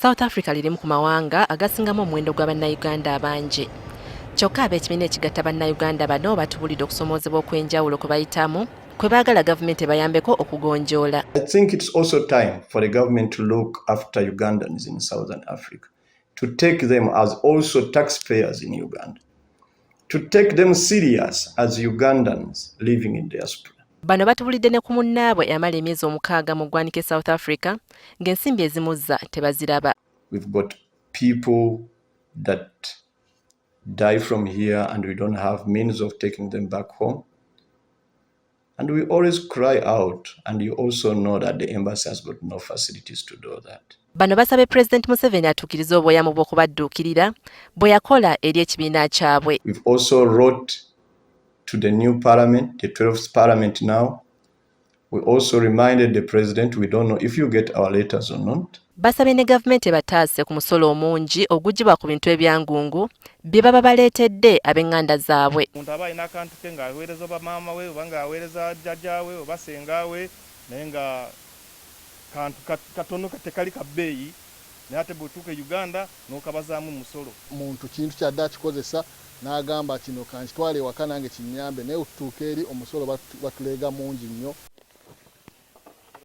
South Africa lirimu ku mawanga agasingamu omuwendo gwa Bannayuganda abangi. Kyokka ab'ekibiina ekigatta Bannayuganda bano batubulidde okusomoozebwa okw'enjawulo kwe bayitamu kwe baagala gavumenti ebayambeko okugonjoola. I think it's also time for the government to look after Ugandans in Southern Africa, to take them as also taxpayers in Uganda, to take them serious as Ugandans living in diaspora. Bano batubulidde ne ku munnaabwe eyamala emyezi 6 mu ggwanika e South Africa ng'ensimbi ezimuzza tebaziraba. We've got people that die from here and we don't have means of taking them back home. And we always cry out, and you also know that the embassy has got no facilities to do that. Bano basabye Pulezidenti Museveni atuukirize obweyamo bw'okubadduukirira bwe yakola eri ekibiina kyabwe. We've also wrote to the new parliament, the 12th parliament now. We also reminded the president, we don't know if you get our letters or not. Basabye ne gavumenti ebataase ku musolo omungi oguggyibwa ku bintu ebyangungu bye baba baleetedde ab'eŋŋanda zaabwe. Omuntu aba alina akantu ke ng'aweereza oba maama we oba ng'aweereza jjajjaawe oba sengaawe, naye nga kantu katono, tekali ka bbeeyi, naye ate bw'otuuka e Uganda n'okabazaamu musolo. Muntu kintu kyadde akikozesa n'agamba, "Kino kankitwale ewaka nange kinnyambe," naye otutuuka eri omusolo batuleega mungi nnyo.